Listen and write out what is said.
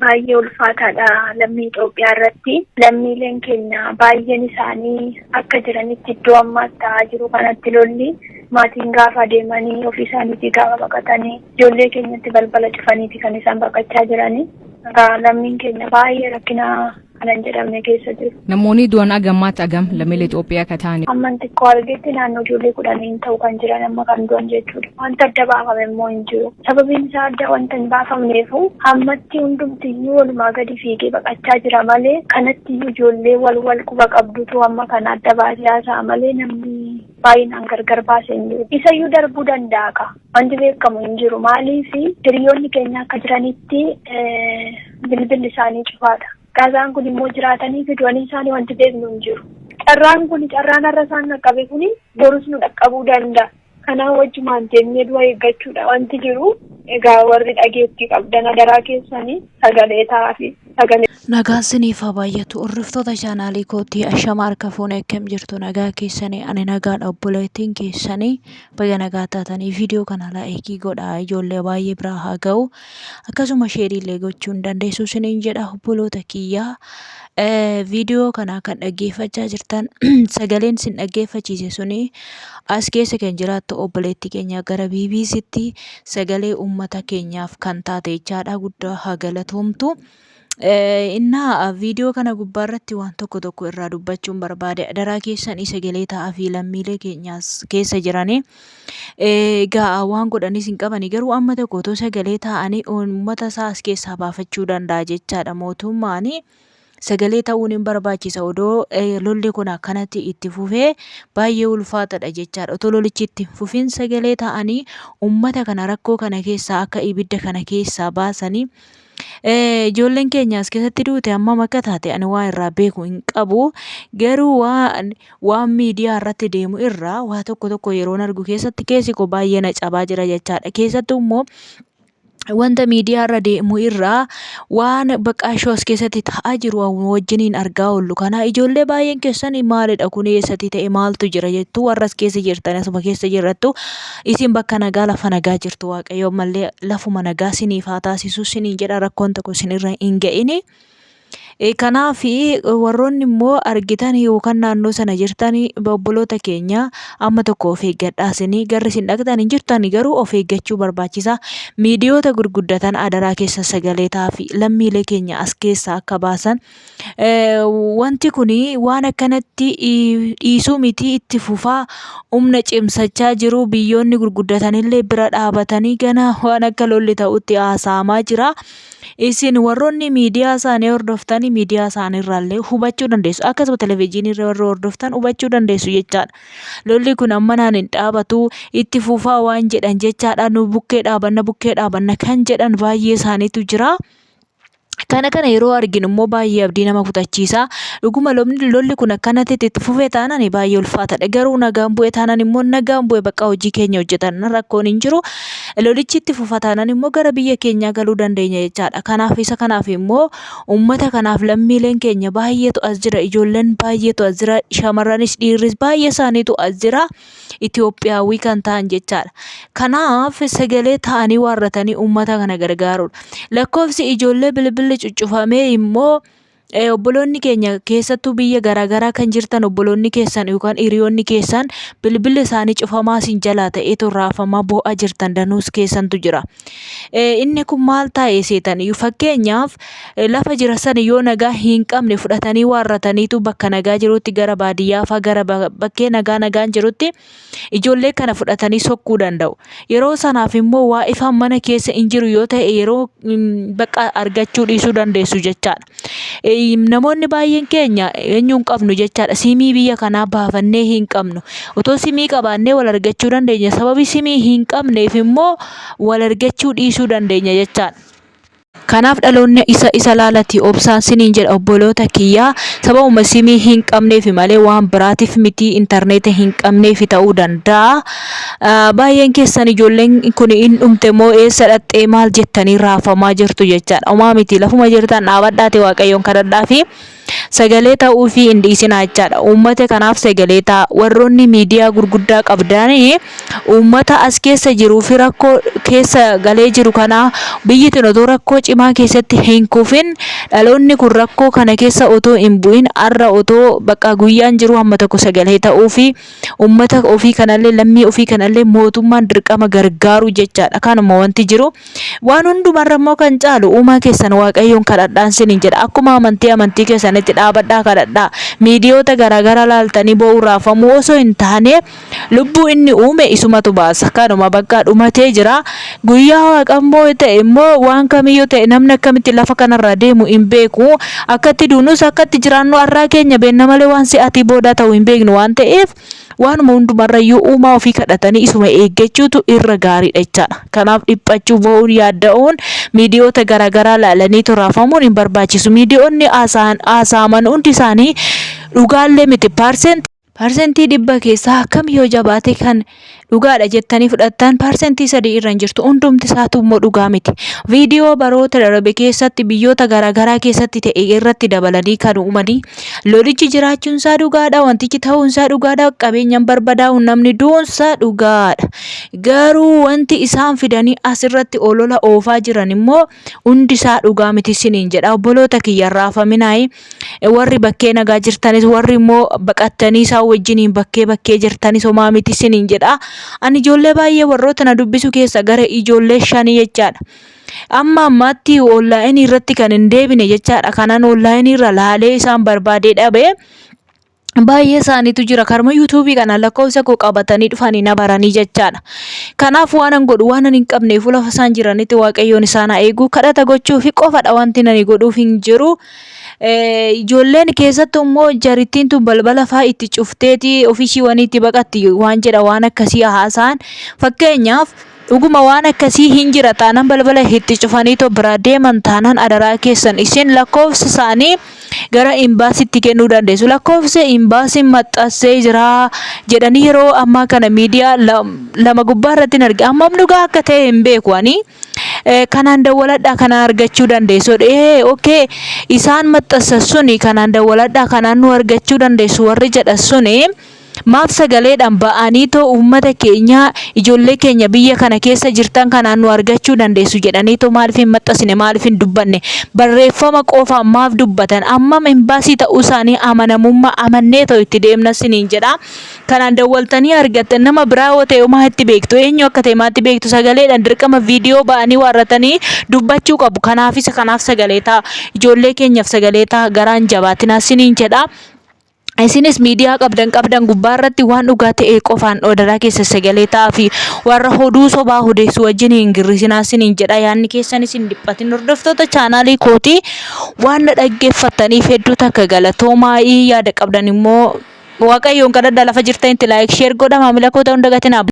Baay'ee ulfaataadha lammii Itoophiyaa irratti. Lammiileen keenya baay'een isaanii akka jiranitti iddoo ammaatti ta'aa jiru kanatti lolli maatiin gaafa deemanii ofii isaaniitii gaafa baqatanii ijoollee keenyatti balbala cufaniiti kan isaan baqachaa jiranii. Lammiin keenya baay'ee rakkina kana hin jedhamne keessa jiru. Namoonni du'an agammaatti agam lammiilee Itoophiyaa akka ta'an? Amman xiqqoo argetti naannoo ijoollee 10 hin ta'u kan jiran amma kan du'an jechuudha. Wanta adda baafame immoo hin jiru. Sababiin isaa adda wanta hin baafamneefu ammatti hundumtiyyuu walumaa gadi fiigee baqachaa jira malee kanattiyyuu ijoollee wal wal quba qabdutu amma kana adda baasee haasa'a malee namni baay'inaan gargar baasee hin jiru. Isayyuu darbuu danda'a ka. Wanti beekamu hin jiru. Maaliif hiriyoonni keenya akka jiranitti bilbilli isaanii cufaadha. Gaazaan kun immoo jiraatanii fi du'anii isaanii wanti beeknu hin jiru. Carraan kun carraan har'a isaan dhaqqabe kun borus nu dhaqqabuu danda'a. Kanaan wajjumaan teenyee du'a eeggachuudha wanti jiru. Egaa warri dhageettii qabdan adaraa keessanii sagalee ta'aafi sagalee. Nagaan siniif haa baay'atu hordoftoota chaanaalii kootii ashama harka fuune akkam jirtu nagaa keessanii ani nagaadha obboleettiin keessanii baga nagaa taatanii viidiyoo kana laayikii godhaa ijoollee baay'ee biraa haa ga'u Akkasuma sheeriillee gochuu hin dandeessu isiniin jedha obboloota kiyyaa. Viidiyoo kana kan dhaggeeffachaa jirtan sagaleen isin dhaggeeffachiise suni as keessa kan jiraattu obboleettii keenya gara BBCtti sagalee uummata keenyaaf kan taate jechaadha. Guddaa haa galatoomtu. Innaa viidiyoo kana gubbaa irratti waan tokko tokko irraa dubbachuun barbaade adaraa keessan sagalee ta'aa fi lammiilee keenyaas keessa jiranii. Egaa waan godhanis hin qabani garuu amma tokko otoo sagalee ta'anii uummata isaa as keessaa baafachuu danda'a jechaadha mootummaani. Sagalee ta'uun hin barbaachisa odoo lolli kun akkanatti itti fufee baay'ee ulfaatadha jechaadha. Otoo lolichi itti hin fufin sagalee ta'anii uummata kana rakkoo kana keessaa akka ibidda kana keessaa baasanii Ijoolleen keenya as keessatti duute hammam akka taate ani waan irraa beeku hin qabu. Garuu waan waan miidiyaa irratti deemu irraa waa tokko tokko yeroon argu keessatti keessi koo baay'ee na cabaa jira jechaadha. Keessattuu immoo wanta miidiyaa irra deemu irraa waan baqaashoo as keessatti ta'aa jiru wajjiniin argaa oollu kana ijoollee baay'een keessan maalidha kun eessatti ta'e maaltu jira jettu warra as keessa jirtan asuma keessa jirrattu Isin bakka nagaa lafa nagaa jirtu Waaqayyo ammallee lafuma nagaa siniif haa taasisu siniin jedha rakkoon tokko isinirra hin ga'ini. Kanaaf warroonni immoo argitan yookaan naannoo sana jirtan obboloota keenya amma tokko of eeggadhaa isinii garri isin dhaqxan hin jirtan garuu of eeggachuu barbaachisa. Miidiyoota gurguddatan adaraa keessan sagalee ta'aafi lammiilee keenya as keessaa akka baasan Wanti kun waan akkanatti dhiisuu miti itti fufaa humna cimsachaa jiru biyyoonni gurguddatanillee bira dhaabatanii gana waan akka lolli ta'utti haasa'amaa jira. Isin warroonni miidiyaa isaanii hordoftanii miidiyaa isaaniirraallee hubachuu dandeessu. Akkasuma televezyiinii irra warri hordoftan hubachuu dandeessu jechaadha. Lolli kun ammanaan hin dhaabatu itti fufaa waan jedhan jechaadha. Nu bukkee dhaabanna bukkee dhaabanna kan jedhan baay'ee isaaniitu jira. Kana kana yeroo arginu immoo baay'ee abdii nama kutachiisa. Dhuguma lolli kun akkanatti itti fufe taanaan baay'ee ulfaataadha. Garuu nagaan bu'e taanaan immoo nagaan bu'e bakka hojii keenya hojjetan rakkoon hin jiru. Lolichi itti fufa taanaan immoo gara biyya keenyaa galuu dandeenya jechaadha. Kanaaf isa kanaaf immoo uummata kanaaf lammiileen keenya baay'eetu as jira. Ijoolleen baay'eetu as jira. Shamarranis dhiirris baay'ee isaaniitu as jira. Itoophiyaawwii kan ta'an jechaadha. Kanaaf sagalee ta'anii waarratanii uummata kana gargaaruudha. Lakkoofsi ijoollee bilbilli cuccufamee immoo obboloonni keenya keessattuu biyya garaagaraa kan jirtan obboloonni keessan yookaan hiriyoonni keessan bilbilli isaanii cufamaa isin jalaa ta'eetu raafamaa boo'aa jirtan danuus keessantu jira. Inni kun maal taa'e seetan fakkeenyaaf lafa jira sana yoo nagaa hin qabne fudhatanii waarrataniitu bakka nagaa jirutti gara baadiyyaa faa gara bakkee nagaa nagaan jirutti ijoollee kana fudhatanii sokkuu danda'u. Yeroo sanaaf immoo waa ifaan mana keessa hin jiru yoo ta'e yeroo bakka argachuu dhiisuu dandeessu jechaadha. Namoonni baay'een keenya eenyu hin qabnu jechaadha. Simii biyya kanaa baafannee hin qabnu. Otoo simii qabaannee wal argachuu dandeenya. Sababii simii hin qabneef immoo wal argachuu dhiisuu dandeenya jechaadha. Kanaaf dhaloonni isa isa laalati obsaan siniin jedha obboloota kiyya sababuma simii hin qabneefi malee waan biraatif miti intarneeta hin qabneefi ta'uu danda'a. Baay'een keessan ijoolleen kun hin dhumte moo eessa dhaqxee maal jettanii raafamaa jirtu jechaadha. Homaa miti lafuma jirtan dhaabadhaati Waaqayyoon kadhadhaafi. Sagalee ta'uufii hin dhiisinaa jechaadha. Uummata kanaaf sagalee ta'a. Warroonni miidiyaa gurguddaa qabdanii uummata as keessa jiruu fi rakkoo keessa galee jiru kana biyyi tun otoo rakkoo cimaa keessatti hin kufin, dhaloonni kun rakkoo kana keessa otoo hin bu'in har'a otoo bakka guyyaan jiru hamma tokko sagalee ta'uu fi uummata ofii kanallee, lammii ofii kanallee mootummaan dirqama gargaaru jechaadha. Kanuma wanti jiru. Waan hundumarra immoo kan caalu uumaa keessan Waaqayyoon kadhadhaan siniin jedha. Akkuma amantii amantii keessanitti dhaabadhaa kadhadhaa. Miidiyoota garaagaraa laaltanii boo'uu raafamuu osoo hin taane, lubbuu inni uume isumatu baasa. Kanuma bakka dhumatee jira. Guyyaa Waaqa immoo ta'e immoo waan kamiyyuu ta'e namni akkamitti lafa kanarraa deemu hin beeku. Akkatti duunus akkatti jiraannu har'aa keenya beenna malee waan si'atii boodaa ta'u hin beeknu waan ta'eef, waanuma hundumarrayyuu uumaa ofii kadhatanii isuma eeggachuutu irra gaariidha jechaadha. Kanaaf dhiphachuu, boo'uun, yaadda'uun, miidiyoota garaagaraa laalanii raafamuun hin barbaachisu. Miidiyoonni haasa'aman hundi isaanii dhugaallee miti. 100% keessaa akkam yoo jabaate kan dhugaadha jettanii fudhattan 3% irra hin jirtu. Hundumti isaatu immoo dhugaa miti. Viidiyoo baroota darbe keessatti biyyoota garaagaraa keessatti ta'e irratti dabalanii kan uumanii, lolichi jiraachuun isaa dhugaadha, wantichi ta'uun isaa dhugaadha, qabeenyaan barbadaa'uun, namni du'uunsaa dhugaadha. Garuu wanti isaan fidanii asirratti olola oofaa jiran immoo hundi isaa dhugaa miti siniin jedha. Obboloota kiyya, raafaminaayi. Warri bakkee nagaa jirtanis, warri immoo baqattanii isaan wajjiniin bakkee bakkee jirtanis, homaa miti siniin jedha. Ani ijoollee baay'ee warroota na dubbisu keessa gara ijoollee shanii jechaadha. Amma ammaatti onlaayinii irratti kan hin deebine jechaadha. Kanan onlaayinii irra laalee isaan barbaadee dhabe baay'ee isaaniitu jira. Karuma yuutuubii kana lakkoofsa koo qabatanii dhufanii na baranii jechaadha. Kanaaf waan an godhu waan an hin qabneef, lafa isaan jiranitti Waaqayyoon isaan haa eegu. Kadhata gochuu fi qofadha, wanti nani godhuuf hin jiru. Ijoolleen keessattuu immoo jarittiin tun balbala faa itti cufteeti ofiishii wani itti baqatti waan jedha, waan akkasii haasa'an. Fakkeenyaaf, dhuguma waan akkasii hin jira taanaan, balbala itti cufanii too biraa deeman taanaan, adaraa keessan isin lakkoofsa isaanii gara imbaasiitti kennuu dandeessu. Lakkoofsa imbaasiin maxxansee jira jedhanii yeroo ammaa kana miidiyaa lama gubbaa irratti hin arge. Ammam dhugaa akka ta'e hin beeku ani. Kanaan dawwaladhaa, kanaan argachuu dandeessu. Okay, isaan maxxansan suni kanaan dawwaladhaa, kanaan nu argachuu dandeessu warri jedhan suni maaf sagaleedhaan ba'anii too uummata keenya, ijoollee keenya biyya kana keessa jirtan kanaan nu argachuu dandeessu jedhanii too maaliif hin maxxansine, maaliif hin dubbanne? Barreeffama qofaan maaf dubbatan? Ammam imbaasii ta'uu isaanii amanamummaa amannee too itti deemna siniin jedha. Kanaan dawwaltanii argattan, nama biraa yoo ta'e homaa itti beektu, eenyu akka ta'e maatti beektu? Sagaleedhaan dirqama viidiyoo ba'anii waarratanii dubbachuu qabu. Kanaaf isa kanaaf sagalee ta'a, ijoollee keenyaaf sagalee ta'a, garaan jabaatinaa siniin jedha. Isinis miidiyaa qabdan qabdan gubbaa irratti waan dhugaa ta'e qofaan adaraa keessa sagalee ta'aa fi warra hoduu sobaa odeessu wajjin hin girrisinaa siniin jedha. Yaadni keessanis hin dhiphatin. Hordoftoota chaanaalii kootii, waan na dhaggeeffattaniif hedduu takka galatoomaa'ii. Yaada qabdan immoo Waaqayyoon kadhadhaa. Lafa jirtanitti like, share godha, maamila koo ta'uu hin dagatinaa.